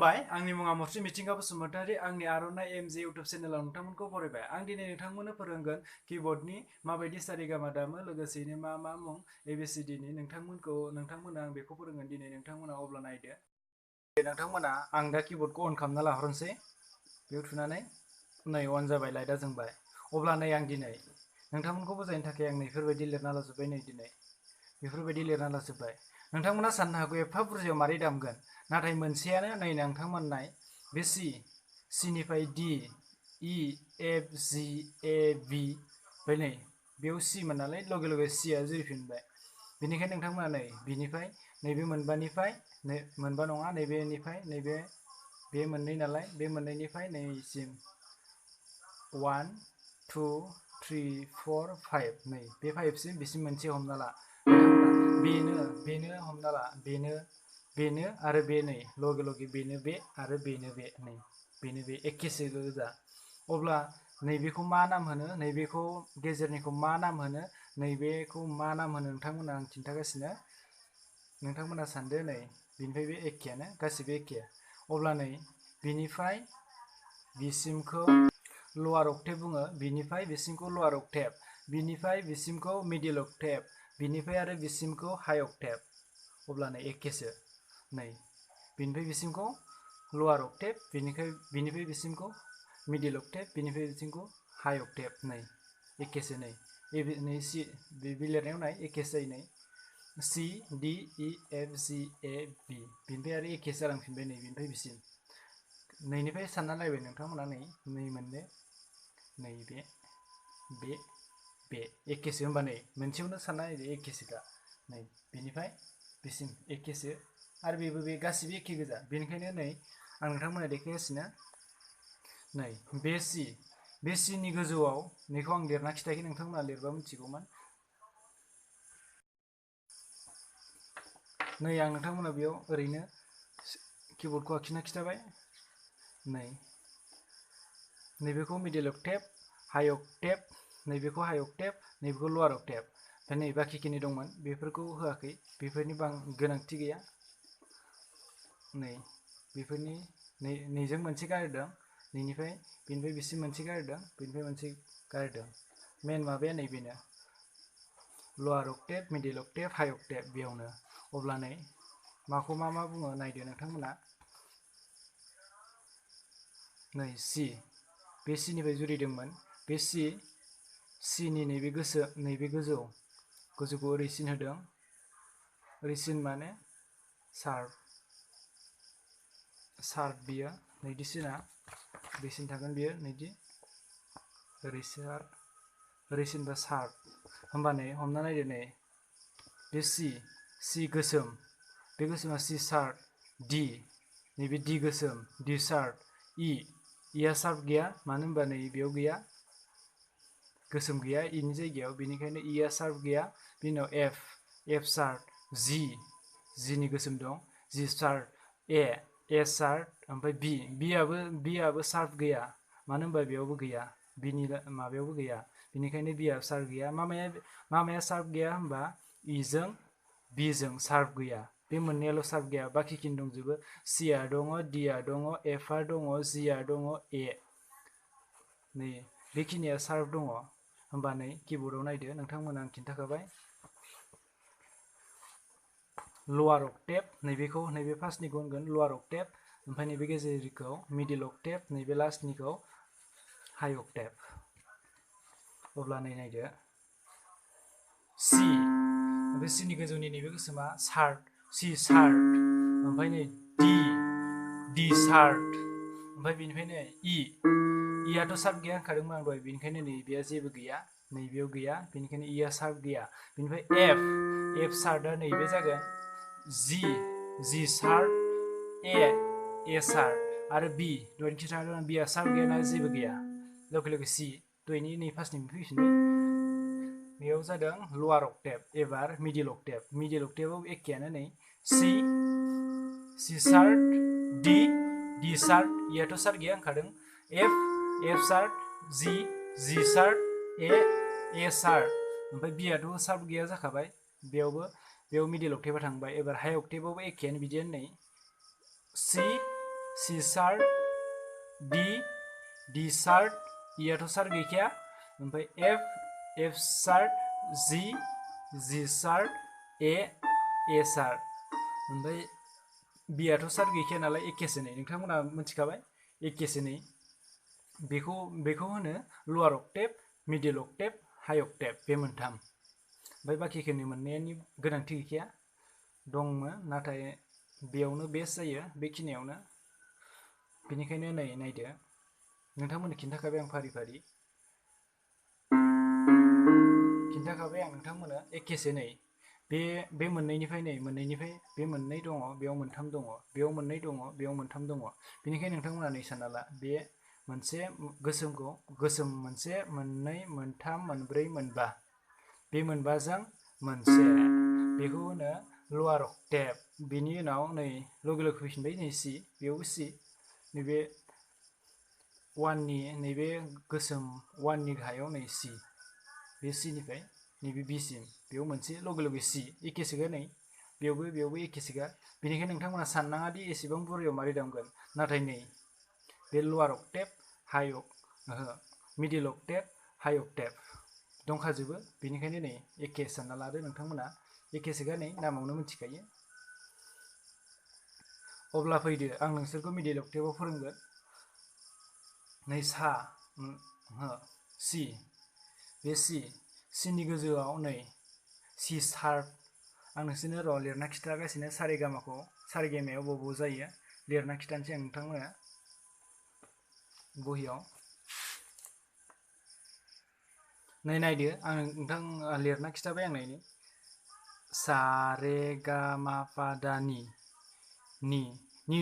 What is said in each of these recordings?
खुलुमबाय आंनि मुङा मुस्रि मिथिंगा बसुमतारी आंनि आर'नाइ एमजे इउटुब चेनेलाव नोंथांमोनखौ बरायबाय आं दिनै नोंथांमोननो फोरोंगोन कीबोर्डनि माबायदि सारिगामा दामो लोगोसेयैनो मा मुं एबिसिडिनि नोंथांमोना आं बेखौ फोरोंगोन दिनै नोंथांमोना अब्ला नायदो नोंथांमोना आं दा कीबोर्डखौ अन खालामना लाहरनोसै बेयाव थुनानै नै अन जाबाय लाइटआ जोंबाय अब्ला नै आं दिनै नोंथांमोनखौ बुजायनो थाखाय आं बेफोरबायदि लिरना लाजोब्बाय नै दिनै बेफोरबायदि लिरना लाजोब्बाय नोंथांमोना साननो हागौ एफा बुरजायाव मारै दामगोन नाथाय मोनसेयानो नै नोंथांमोननाय बे सिनिफ्राय डि इ एफ जि ए बि ओमफ्राय नै बेयाव सिमोन नालाय लगे लगे सिया जुरिफिनबाय बेनिखायनो नोंथांमोना नै बिनिफ्राय नैबे मोनबानिफ्राय मोनबा नङा नैबेनिफ्राय नैबे बे मोननै नालाय बे मोननैनिफ्राय नैसिम 1 2 3 4 5 नै बे 5सिम बिसिम मोनसे हमना ला बेनो हमना ला बेनो आरो बे नै लगे लगे बेनो बे आरो बेनो बे नै बेनो बे एखेसो गोजा अब्ला नैबेखौ मा नाम होनो नैबेखौ गेजेरनिखौ मा नाम होनो नैबेखौ मा नाम होनो नोंथांमोना आं खिन्थागासिनो नोंथांमोना सानदो नै बिनिफ्राय बे एखेयानो गासिबो एखे अब्ला नै बिनिफ्राय बिसिमखौ लवार अक्टेव बुङो बिनिफ्राय बिसिमखौ लवार अक्टेव बिनिफ्राय बिसिमखौ मिडिल अक्टेव बिनिफ्राय आरो बिसिमखौ हाई अक्टेव अब्ला नै एखेसो नै बिनिफ्राय बिसिमखौ लवार अक्टेव बिनिफ्राय बिसिमखौ मिडिल अक्टेव बिनिफ्राय बिसिमखौ हाई अक्टेव नै एखेसो नै सि बे लिरनायाव नाय एखेसो जायो नै सि डि इ एफ जि ए बि बिनिफ्राय आरो एखेसो जालांफिनबाय नै बिनिफ्राय बिसिम नैनिफ्राय सानना नायबाय नोंथांमोना नै मोनदो नै बे एखेसो होमबा नै मोनसेयावनो सानना नायदो एखेसोखा नै बिनिफ्राय बिसिम एखेसो आरो बेबो बे गासिबो एखे गोजा बेनिखायनो नै आं नोंथांमोना देखायगासिनो नै बे सिनि गोजौआव नैखौ आं लिरना खिथायाखै नोंथांमोना लिरबा मिथिगौमोन नै आं नोंथांमोना बेयाव ओरैनो कीबोर्डखौ आखिना खिथाबाय नै नैबेखौ मिडिल अक्टेव हाई अक्टेव नैबेखौ हाई अक्टेव नैबेखौ लवार अक्टेव ओमफ्राय नै बाखिखिनि दंमोन बेफोरखौ होआखै बेफोरनि गोनांथि गैया नै बेफोरनि नैजों मोनसे गारदों नैनिफ्राय बेनिफ्राय बिसिम मोनसे गारदों बेनिफ्राय मोनसे गारदों मेन माबाया नै बेनो लवार अक्टेव मिडिल अक्टेव हाई अक्टेव बेयावनो अब्ला नै माखौ मा बुङो नायदो नोंथांमोना नै सि बे सिनिफ्राय जुरिदोंमोन बे सिनि नैबे गोजौखौ ओरै सिन होदों ओरै सिन माने शार्प बियो नैदि सिना बेसिन थागोन बियो नैदि ओरै सिनबा शार्प होमबा नै हमना नायदो नै बे सि गोसोम बे गोसोमा सि शार्प डि नैबे डि गोसोम डि शार्प इया शार्प गैया मानो होनबा नै बेयाव गैया गोसोम गैया इनि जायगायाव बेनिखायनो इया शार्प गैया बिनि उनाव एफ शार्प जिनि गोसोम दं जि शार्प ए शार्प ओमफ्राय बिआबो शार्प गैया मानो होनबा बेयावबो गैया बिनि माबायावबो गैया बेनिखायनो बिआ शार्प गैया मामाया शार्प गैया होनबा इजों बिजों शार्प गैया बे मोननैयाल' शार्प गैया बाखिखिनि दंजोबो सिआ दङ डिआ दङ एफआ दङ जिआ दङ ए नै बेखिनिया शार्प दङ होमबा नै कीबोर्डआव नायदो नोंथांमोना आं खिन्थाखाबाय लवार अक्टेव नैबे फार्स्टनिखौ होनगोन लवार अक्टेव ओमफ्राय नैबे गेजेरनिखौ मिडिल अक्टेव नैबे लास्टनिखौ हाई अक्टेव अब्ला नै नायदो बे सिनि गोजौनि नैबे गोसोमा सि शार्प ओमफ्राय नै डि शार्प ओमफ्राय बेनिफ्राय नै इयाथ' शार्प गैया होनखादोंमोन आं दहाय बेनिखायनो नैबेया जेबो गैया नैबेयाव गैया बेनिखायनो इया शार्प गैया बेनिफ्राय एफ शार्पआ नैबे जागोन जि शार्प ए शार्प आरो बि दहायनो खिन्थादों बिआ शार्प गैयाना जेबो गैया लगे सि दहायनि नै फार्स्टनिफ्राय फैफिनबाय बेयाव जादों लवार अक्टेव एबार मिडिल अक्टेवाव एखेयानो नै सि शार्प डि शार्प इयाथ' शार्प गैया होनखादों एफ शार्प जि शार्प ए शार्प ओमफ्राय बिआथ' शार्प गैया जाखाबाय बेयाव मिडिल अक्टेवा थांबाय एबार हाई अक्टेवावबो एखेयानो बिदियानो नै C sharp D D sharp इयाथ' शार्प गैखाया ओमफ्राय F sharp G sharp A sharp ओमफ्राय बिआथ' शार्प गैखाया नालाय एकेसो नै नोंथांमोना मिथिखाबाय एकेसो नै बेखौ होनो lower octave middle octave high octave बे मोनथाम ओमफ्राय बाखिखिनि मोननायनि गोनांथि गैखाया दंमोन नाथाय बेयावनो बेस्ट जायो बेखिनियावनो बेनिखायनो नै नायदो नोंथांमोननो खिन्थाखाबाय आं फारि फारि खिन्थाखाबाय आं नोंथांमोननो एखेसो नै बे मोननैनिफ्राय बे मोननै दङ बेयाव मोनथाम दङ बेयाव मोननै दङ बेयाव मोनथाम दङ बेनिखायनो नोंथांमोना नै सानना ला बे मोनसे गोसोम मोनसे मोननै मोनथाम मोनब्रै मोनबा बे मोनबाजों मोनसे बेखौ होनो लवार अक्टेभ बेनि उनाव नै लगे लगे फैफिनबाय नै सि बेयावबो सि नैबे वाननि नैबे गोसोम वाननि गाहायाव नै सि बे सिनिफ्राय नैबे बिसिम बेयाव मोनसे लगे लगे सि एखेसोगा नै बेयावबो एखेसोगा बेनिखायनो नोंथांमोना साननाङा दि एसेबां बुरैयाव मारै दामगोन नाथाय नै बे lower octave middle octave high octave दंखाजोबो बेनिखायनो नै एखे सानना लादो नोंथांमोना एखेसोगा नै नामावनो मिथिखायो अब्ला फैदो आं नोंसोरखौ मिडिल अक्टेभाव फोरोंगोन नै सा सि बे सिनि गोजौआव नै सि शार्प आं नोंसोरनो र' लिरना खिन्थागासिनो सारेगामाखौ सारेगामायाव बबाव जायो लिरना खिन्थानोसै आं नोंथांमोना बहियाव नै नायदो आं नोंथां लिरना खिन्थाबाय आं नायनो सा रे गा मा पा दा नि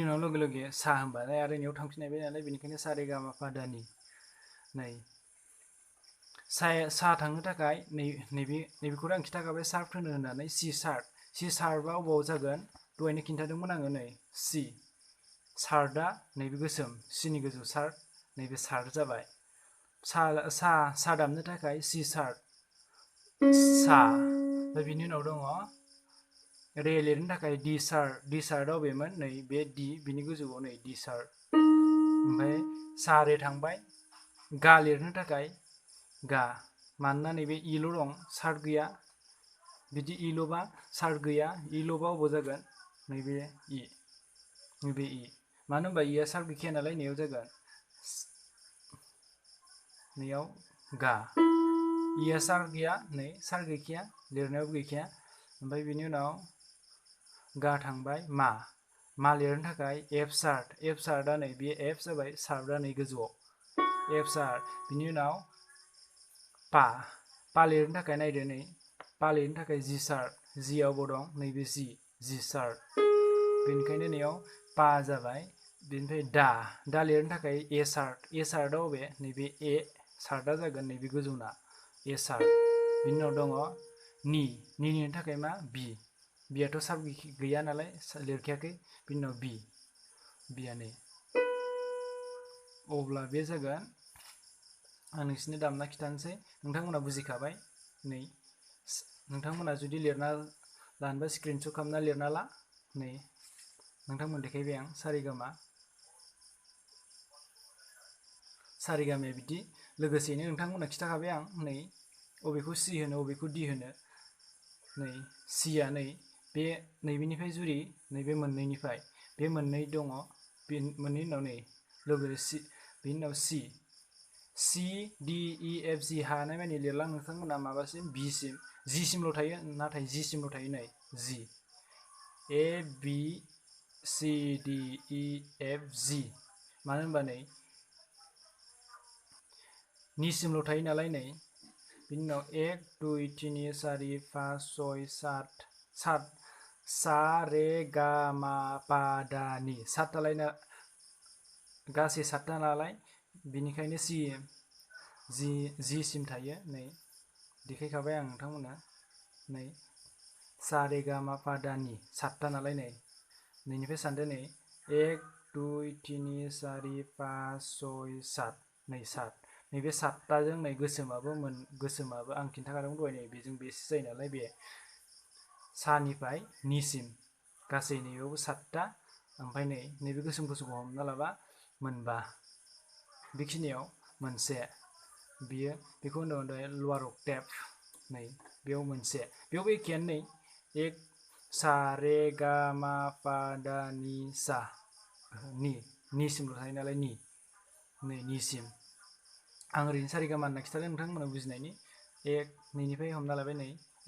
उनाव लगे लगे सा होनबाय आरो नैयाव थांफिनलायबाय नालाय बेनिखायनो सा रे गा मा पा दा नि नै सा थांनो थाखाय नैबेखौथ' आं खिन्थाखाबाय शार्प होनो होननानै सि शार्पआ अबाव जागोन दहायनो खिन्थादोंमोन आङो नै सि शार्पआ नैबे गोसोम सिनि गोजौ शार्प नैबे शार्प जाबाय सा दामनो थाखाय सि शार्प सा ओमफ्राय बिनि उनाव दङ रे लिरनो थाखाय डि शार्पआ अबेमोन नै बे डि बिनि गोजौआव नै डि शार्प ओमफ्राय सा रे थांबाय गा लिरनो थाखाय गा मानोना नैबे इल' दं शार्प गैया बिदि इल'बा शार्प गैया इल'बा अबाव जागोन नैबे इ मानो होनबा इया शार्प गैखाया नालाय नैयाव जागोन नैयाव गा इया शार्प गैया नै शार्प गैखाया लिरनायावबो गैखाया ओमफ्राय बिनि उनाव गा थांबाय मा लिरनो थाखाय एफ शार्पआ नै बे एफ जाबाय शार्पआ नै गोजौआव एफ शार्प बिनि उनाव पा लिरनो थाखाय नायदो नै पा लिरनो थाखाय जि शार्प जिआव बबाव दं नैबे जि शार्प बेनिखायनो नैयाव पा जाबाय बेनिफ्राय दा लिरनो थाखाय ए शार्पआ अबे नैबे ए शार्पआ जागोन नैबे गोजौना ए शार्प बिनि उनाव दङ नि लिरनो थाखाय मा बिआथ' शार्प गैया नालाय लिरखायाखै बिनि उनाव बिआ नै अब्ला बे जागोन आं नोंसिनो दामना खिन्थानोसै नोंथांमोना बुजिखाबाय नै नोंथांमोना जुदि लिरना लानोबा स्क्रिनशट खालामना लिरना ला नै नोंथांमोन देखायबाय आं सारेगामाया बिदि लोगोसेयैनो नोंथांमोना खिन्थाखाबाय आं नै अबेखौ सि होनो अबेखौ डि होनो नै सिया नै बे नैबेनिफ्राय जुरि नैबे मोननैनिफ्राय बे मोननै दङ बे मोननै उनाव नै लोगो सि बेनि उनाव सि डि इ एफ जि हानाय मानि लिरलां नोंथांमोना माबासिम जिसिमल' थायो नाथाय जिसिमल' थायो नै जि ए बि सि डि इ एफ जि मानो होनबा नै निसिमल' थायो नालाय नै बिनि उनाव 1 2 3 4 5 6 7 सा रे गा मा पा दा नि सातटालायना गासै सातटा नालाय बिनिखायनो जिसिम थायो नै देखायखाबाय आं नोंथांमोना नै सा रे गा मा पा दा नि सातटा नालाय नै नैनिफ्राय सानदो नै 1 2 3 4 5 6 7 नै सात नैबे सातटाजों नै गोसोमाबो आं खिन्थाखादोंमोन दहाय नै बेजों बेसो जायो नालाय बे सानिफ्राय निसिम गासै नैयावबो सातटा ओमफ्राय नैबे गोसोम गोसोमखौ हमना लाबा मोनबा, बेखिनियाव मोनसे, बेखौ होनदों लवार अक्टेभ, बेयाव मोनसे, बेयावबो एखेयानो एक सा रे गा मा पा दा नि सा, निसिमल' थायो नालाय निसिम। आं ओरैनो सारेगामा होनना खिथादों नोंथांमोना बुजिनायनि। नैनिफ्राय हमना लाबाय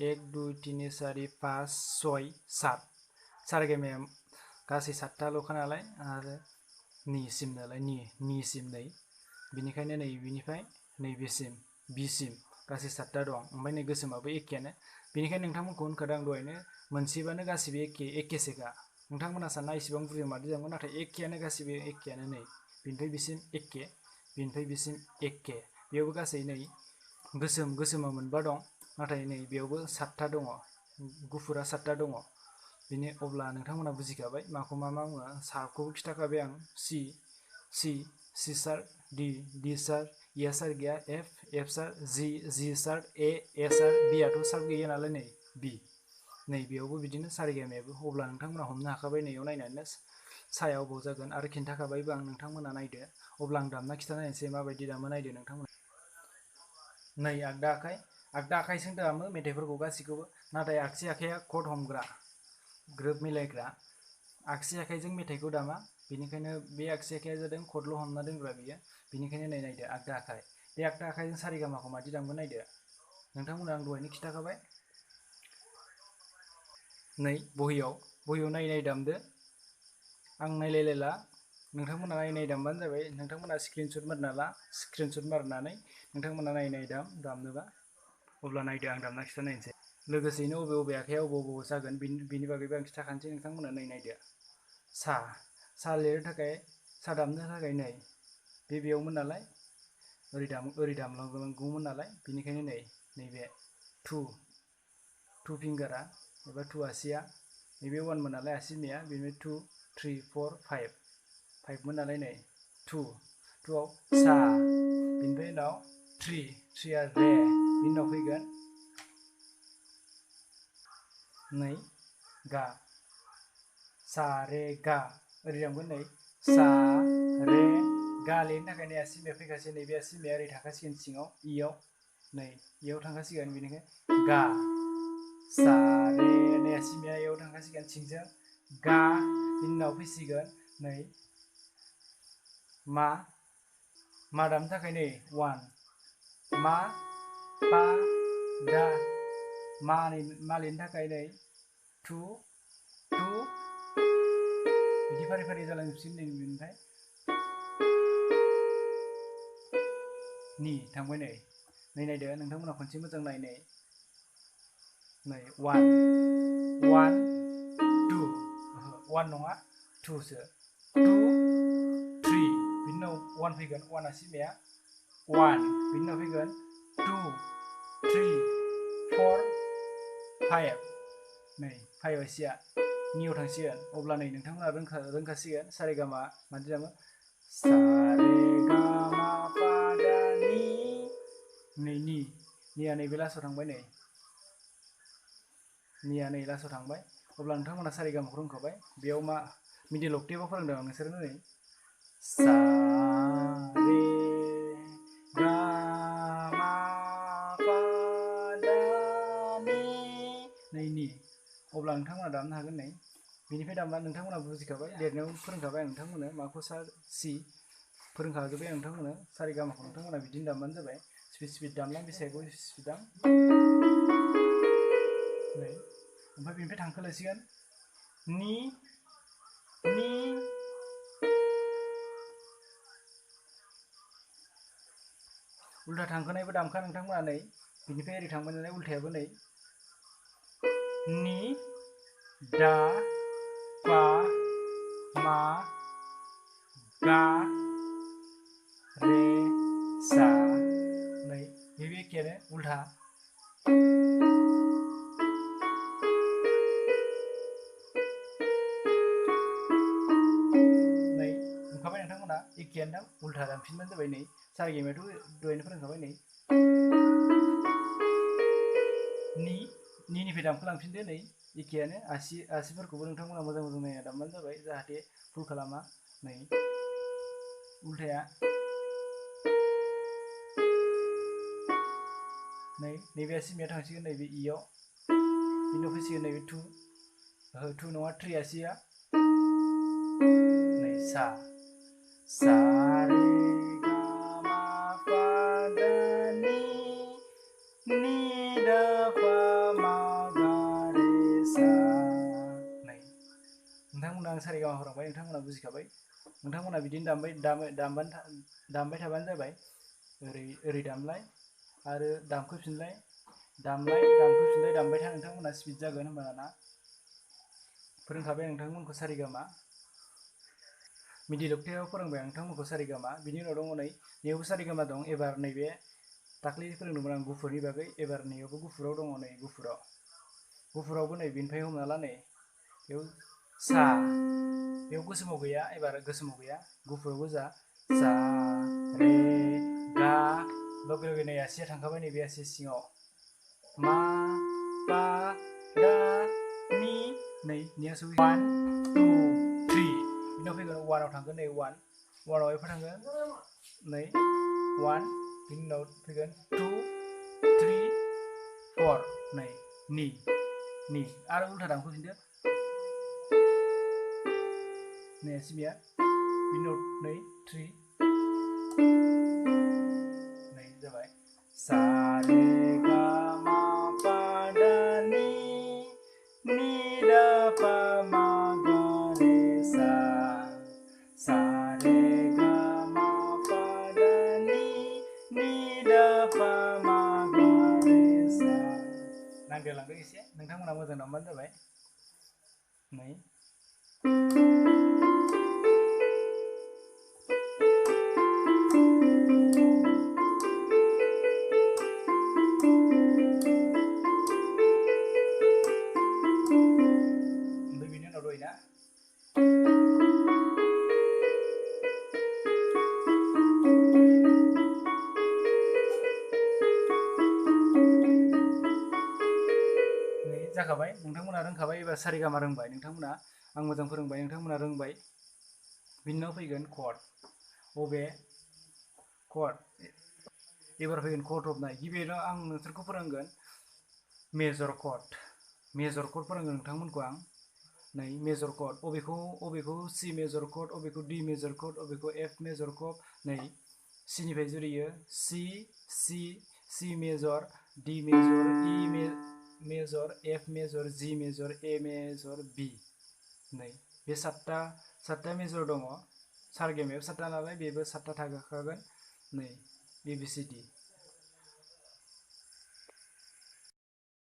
1 2 3 4 5 6 7, सारेगामाया गासै 7थाल'खा नालाय आरो निसिम नालाय निसिम बिनिखायनो बिनिफ्राय नैबेसिम बिसिम गासै 7था दं। ओमफ्राय गोसोमाबो एखेयानो, बेनिखायनो नोंथांमोनखौ होनखादों आं दहायनो मोनसेबानो गासिबो एखेसोखा। नोंथांमोना सानना इसेबां बुरजा मादि जागोन, नाथाय एखेयानो गासिबो एखेयानो। बेनिफ्राय बिसिम एखे, बेनिफ्राय बिसिम एखे, बेयावबो गासै गोसोमा मोनबा दं, नाथाय बेयावबो 7था दङ, गुफुरा 7था दङ। अब्ला नोंथांमोना बुजिखाबाय माखौ मा बुङो। साखौबो खिथाखाबाय आं, सि शार्प, डि शार्प, इया शार्प गैया, एफ शार्प, जि शार्प, ए शार्प, बिआथ' शार्प गैया नालाय बि। बेयावबो बिदिनो सारेगामायाबो। अब्ला नोंथांमोना हमनो हाखाबाय नैयाव नायनानैनो सायाव अबाव जागोन, आरो खिन्थाखाबायबो आं, नोंथांमोना नायदो। अब्ला आं दामना खिथानायनोसै माबायदि दामो नायदो नोंथांमोना। आगदा आखाइजों दामो मेथाइफोरखौ गासैखौबो, नाथाय आगसि आखाइया कड हमग्रा, ग्रोब मिलायग्रा। आगसि आखाइजों मेथाइखौ दामा, बेनिखायनो बे आगसि आखाइया जादों कडल' हमना दोनग्रा बियो। बेनिखायनो नायदो आगदा आखाइ, बे आगदा आखाइजों सारेगामाखौ मादि दामगोन नायदो नोंथांमोना। आं दहायनो खिथाखाबाय। बहियाव नायै दामदो, आं नायलायलायला, नोंथांमोना नायै दामबानो जाबाय। नोंथांमोना स्क्रिनशट मारनानै नोंथांमोना नायै दामनोबा। अब्ला नायदो आं दामना खिथानायनोसै। लोगोसेयैनो बबे आखाइया अबाव जागोन बिनि बागैबो आं खिथाखानोसै, नोंथांमोना नायदो। सा लिरनो थाखाय, सा दामनो थाखाय बेयावमोन नालाय, ओरै दामलांगौमोन नालाय, बेनिखायनो नैबे टु फिंगारा एबा टु आसिया, नैबे 1मोन नालाय आसि बिमाया, बेनिफ्राय 2 3 4 5मोन नालाय टुआव सा, बेनिफ्राय उनाव 3आ रे, बिनि उनाव फैगोन गा, सा रे गा, ओरै दामगोन सा रे गा लिरनो थाखाय आसि बिमाया फैखासै, नैबे आसि बिमाया ओरै थांखासिगोन सिङाव, इयाव थांखासिगोन, बेनिखायनो गा, सा रे, आसि बिमाया इयाव थांखासिगोन सिंजों, गा, बिनि उनाव फैसिगोन मा दामनो थाखाय 1, मा पा दा, मा लिरनो थाखाय 2 बिदि फारि फारि जालांजोबसिगोन। बेनिफ्राय थांबाय नायदो नोंथांमोना खनसे मोजां नाय 1 2, 1 नङा 2सो, 2 3, बिनि उनाव 1 फैगोन, 1 आसि बिमाया 1, बिनि उनाव फैगोन 2 3 4 5, 5 आसिया नियाव थांसिगोन। अब्ला नोंथांमोना रोंखासिगोन सारेगामा मादि दामो। सा रे गा मा पा दा नि, निया नैबे लास्टआव थांबाय, निया लास्टआव थांबाय। अब्ला नोंथांमोना सारेगामाखौ रोंखाबाय। बेयाव मा मिडिल अक्टेभाव फोरोंदों आं नोंसोरनो सा रे गा मा पा दा नि, अब्ला नोंथांमोना दामनो हागोन। बेनिफ्राय दामना नोंथांमोना बुजिखाबाय, लिरनायाव फोरोंखाबाय आं नोंथांमोननो माखौ सि फोरोंखाजोब्बाय आं नोंथांमोननो। सारेगामाखौ नोंथांमोना बिदिनो दामबानो जाबाय। स्पिड दामलां, बेसेबां स्पिड दाम, ओमफ्राय बेनिफ्राय थांखोलायसिगोन नि उल्था थांखोनायबो दामखा नोंथांमोना। बिनिफ्राय ओरै थांबाय नालाय उल्थायाबो नि दा पा मा गा रे सा, बेबो एखेयानो उल्था। नुखाबाय नोंथांमोना एखेयानो दाम, उल्था दामफिनबानो जाबाय। सारेगामायाथ' दहायनो फोरोंखाबाय। निनिफ्राय दानखोलांफिनदो नै एखेयानो आसिफोरखौबो नोंथांमोना मोजां मोजां नायना दामबानो जाबाय जाहाथे भुल खालामा नै उल्थाया नैबे आसिनिया थांसिगोन नैबे इयाव बिनाव फैसिगोन नैबे 2 2 नङा 3 आसिया नै सा सा रे गा मा पा दा नि नि दा पा मा गा रे सा नै नोंथांमोना आं सारेगामा फोरोंबाय नोंथांमोना बुजिखाबाय नोंथांमोना बिदिनो दामबाय थाबानो जाबाय ओरै दामलाय आरो दामखोफिनलाय दामलाय दामखोफिनलाय दामबाय था नोंथांमोना स्पिड जागोन होमबाना फोरोंखाबाय नोंथांमोनखौ सारेगामा मिडिल अक्टेभाव फोरोंबाय नोंथांमोनखौ सारेगामा बिनि उनाव दङ नै नैयावबो सारेगामा दं एबार नैबे दाख्लै फोरोंदोंमोन आं गुफुरनि बागै एबार नैयावबो गुफुराव दङ नै गुफुरावबो नै बिनिफ्राय हमना ला नै बेयाव सा बेयाव गोसोमाव गैया एबार गोसोमाव गैया गुफुराव गोजा सा रे गा लगे लगे नै आसिया थांखाबाय नैबे आसि सिङाव मा पा दा नि नै निया सौहै 1 2 3 बिनाव फैगोन 1 आव थांगोन नै 1 1 आव एफा थांगोन नै 1 बिनि उनाव फैगोन 2 3 4 नै नि आरो उल्था दामखोफिनदो नै आसिबिया बिनि उनाव नै 3 नै जाबाय सा रे गा मा पा दा नि नि दा पा मा गा रे सा सा रे गा मा पा दा नि नि दा पा मा गा रे सा नांदेरलांदों एसे नोंथांमोना मोजां दामबानो जाबाय नै बिनि उनाव दहाय ना जाखाबाय नोंथांमोना रोंखाबाय एबार सारेगामा रोंबाय नोंथांमोना आं मोजां फोरोंबाय नोंथांमोना रोंबाय बिनि उनाव फैगोन कर्ड अबे कर्ड एबार फैगोन कर्ड हमनाय गिबियावनो आं नोंसोरखौ फोरोंगोन मेजर कर्ड फोरोंगोन नोंथांमोनखौ आं नै मेजर कर्ड अबेखौ सि मेजर कर्ड अबेखौ डि मेजर कर्ड अबेखौ एफ मेजर कर्ड नै सिनिफ्राय जुरियो सि major D major E major F major जि मेजर ए मेजर बि नै बे सातटा मेजर दङ सारेगामायाव 7टा नालाय बेबो 7टा थाखागोन नै ABCD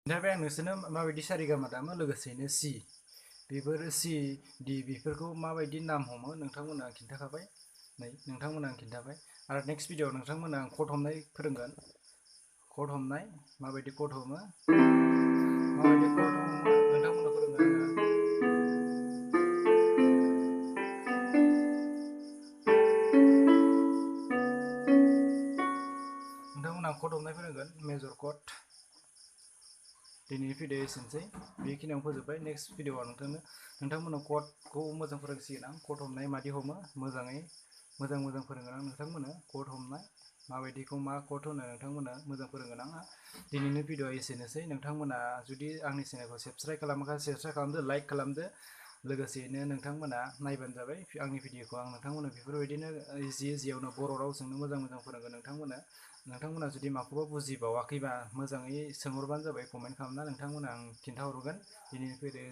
ओमफ्राय आं नोंसोरनो माबायदि सारेगामा दामो लोगोसेनो सि बेफोर सि डि बेफोरखौ माबायदि नाम हमो नोंथांमोना आं खिन्थाखाबाय नै नोंथांमोना आं खिन्थाबाय आरो नेक्स्ट भिडिअ'आव नोंथांमोना आं कर्ड हमनाय फोरोंगोन कर्ड हमनाय माबायदि कर्ड हमो नोंथांमोना फोरोंगोन नोंथांमोना कर्ड हमनाय फोरोंगोन मेजर कर्ड दिनैनि भिडिअ एसेनोसै बेखिनियाव फोजोब्बाय नेक्स्ट भिडिअआव नोंथांमोना कर्डखौ मोजां फोरोंसिगोन आं कर्ड हमनाय मादि हमो मोजां फोरोंगोन आं नोंथांमोननो कर्ड हमनाय माबायदिखौ मा कर्ड होनो नोंथांमोना मोजां फोरोंगोन आं दिनैनि भिडिअआ एसेनोसै नोंथांमोना जुदि आंनि चेनेलखौ साबस्क्राइब खालामाखै साबस्क्राइब खालामदो लाइक खालामदो लोगोसेयैनो नोंथांमोना नायबानो जाबाय आंनि भिडिअखौ आं नोंथांमोननो बेफोरबायदिनो इजियावनो बर' रावजोंनो मोजां फोरोंगोन नोंथांमोना जुदि माखौबा बुजिबावाखैबा मोजाङै सोंहरबानो जाबाय कमेन्ट खालामना नोंथांमोना आं खिन्थाहरगोन दिनैनि भिडिअ